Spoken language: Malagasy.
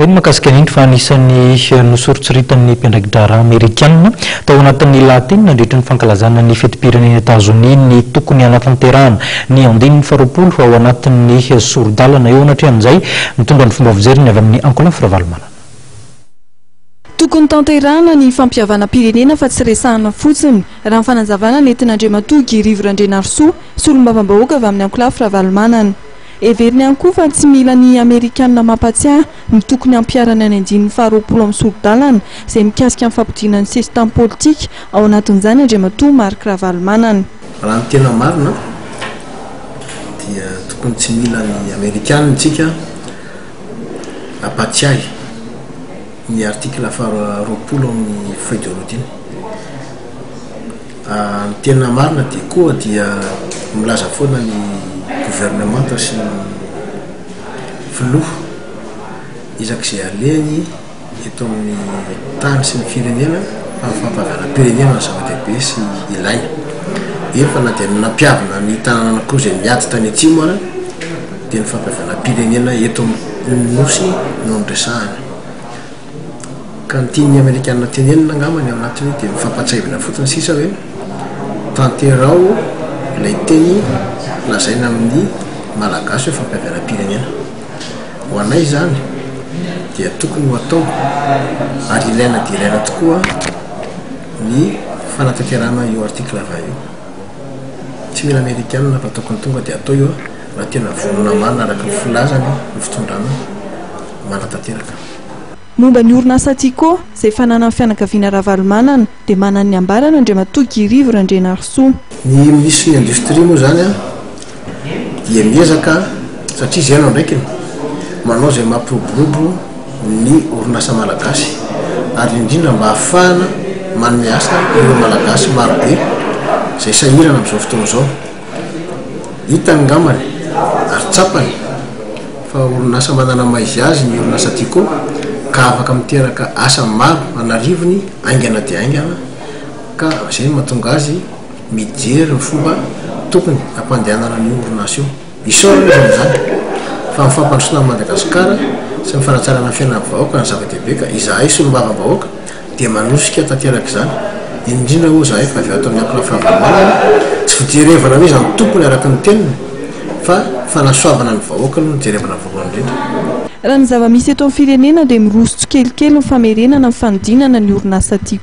Ny mahakasika an'iny fa anisan'ny nosoritsoritan'ny mpiandraiki-draharaha amerikanina tao anatin'ny lahateny nandritra ny fankalazana ny fetim-pirenena Etazonia ny tokony hanatanterahana ny andininy faharoapolo ao anatin'ny sori-dalana eo anatrehan'izay mitondra ny fomba fijeriny avy amin'ny ankolafy Ravalomanana. Tokony tanterahana ny fampihavanam-pirenena fa tsy resahana fotsiny, raha ny fanazavana nentin'Andriamatoa Guy Rivo Randrianarisoa, solombavambahoaka avy amin'ny ankolafy Ravalomanana. Heveriny ihany koa fa tsy mila ny Amerikanina mampatsiahy ny tokony hampiharana ny andininy faharoapolo amin'ny sori-dalana izay mikasika ny fampodiana ny sesitany politika ao anatin'izany Andriamatoa Marc Ravalomanana. Raha ny tena marina dia tokony tsy mila ny Amerikanina isika hampatsiahy ny article faharoapolo amin'ny feuille de route iny. Ny tena marina dia koa dia milaza foana ny gouvernemanta sy ny filoha isak'izay alehany eto amin'ny tany sy ny firenena fa ny fampihavanam-pirenena no zava-dehibe sy ilaina. Eny fa na dia ny nampihavana ny tanàna anankiroa izay niady tany atsimo ara dia ny fampihavanam-pirenena eto amin'ny nosy no noresahana. Ka ny tian'ny amerikana tenenina angamba ny ao anatin'io dia ny fampatsiahivana fotsiny sisa hoe tanteraho ilay teny lazaina amin'ny malagasy hoe fampihavanam-pirenena. Ho anay izany dia tokony ho atao ary ilaina dia ilaina tokoa ny fanatanterahana io article 20 io. Tsy mila amerikana fa tokony tonga dia atao io raha tena vonona marina araka ny filazany ny fitondrana manatanteraka. Momba ny orinasa Tiko, izay fananan'ny fianakaviana Ravalomanana, dia manana ny ambarany Andriamatoa Guy Rivo Randrianarisoa. Ny minisitry ny indostria moa izany dia miezaka, satria izay no andraikiny, manao izay mampiroborobo ny orinasa malagasy ary indrindra mba hahafahana manome asa ireo malagasy marobe izay sahirana amin'izao fotoana izao. Hitany ngambany ary tsapany fa orinasa manana maha izy azy ny orinasa Tiko ka afaka miteraka asa maro an'arivony haingana dia haingana ka izay no mahatonga azy mijery ny fomba tokony hampandehanana an'io orinasa io. Isaorana izy amin'izany fa ny fampandrosoana an'i Madagasikara sy ny fanatsarana ny fiainan'ny vahoaka no zava-dehibe ka izahay solombavambahoaka dia manosika tanteraka izany, indrindra moa izahay fa avy ato amin'ny ankolafy Ravalomanana, tsy fijerevana hoe iza no tompony araka ny teniny fa fanasoavana ny vahoaka aloha no jerevana voalohany indrindra. Raha ny zava-misy eto amin'ny firenena dia miroso tsikelikely ny famerenana ny fanodinana ny orinasa Tiko.